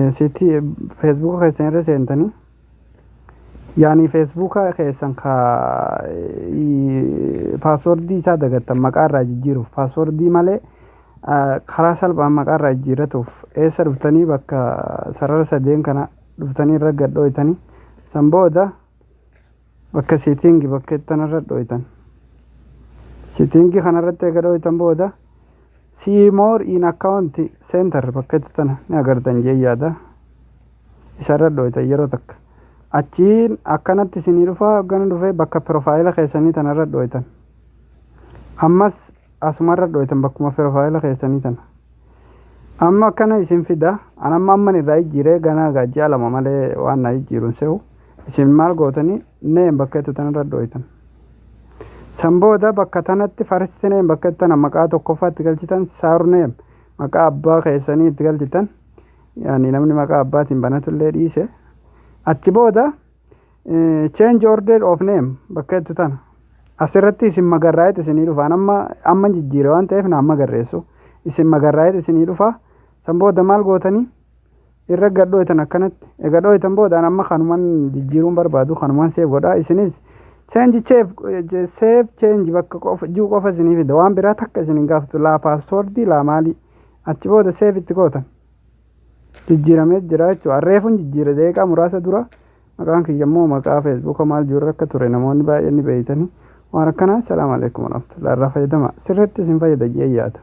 Sitti Feesbuuka keessan irra seentanii, yaani Feesbuuka keessan ka passwordii isaa dagattan maqaa irraa jijjiiruuf, passwordii malee karaa salphaan maqaa irraa jijjiirratuuf eessa dhuftanii? Bakka sarara sadeen kana dhuftanii irra gad dhooytanii, san booda bakka setting bakka ittanarra dhooytan. Setting kanarratti eega dhooytan booda "See more in account center" bakka itti tana ni agartan jee yaada. Isarra dhooytan yeroo takka. Achiin akkanatti isinii dhufa. Hoggana dhufee bakka profile keessanii tanarra dhooytan. Ammas asumarra dhooytan, bakkuma profile keessanii tana. Amma akkana isin fida. An amma amman irraa jijjiiree ganaa ji'a 2 malee waan na jijjiiruun se'u. Isin maal gootanii? Name bakka itti tanarra dhooytan. San booda bakka tanatti first name bakka itti tana maqaa tokkoffaa itti galchitan, surname maqaa abbaa keessanii itti galchitan. Yaani namni maqaa abbaatiin banatullee dhiise. Achi booda change order of name bakka itti tana. Asirratti isin magarraa'eet isinii dhufa. Amma amma jijjiire waan ta'eef na amma garreessu. Isin magarraa'eet isinii dhufa. San booda maal gootanii? Irra gad dhooytan akkanatti. Egaa dhooytan boodaan amma kanuman jijjiiruun barbaadu kanuman save godha. Isinis change save change bakka qofa jiru qofa isinii fida. Waan biraa takka isin hin gaafatu, laa passwordii laa maalii. Achi booda save itti gootan. Jijjiiramee jira jechuudha. Reefuun jijjiire daqiiqaa muraasa dura. Maqaan kiyya immoo maqaa Feesbuuka maal jiru akka ture namoonni baay'een ni beeytanii. Waan akkanaa. Salaamu alaikum warahmatullahi. Irraa fayyadama, sirriitti isin fayyada jee yaada.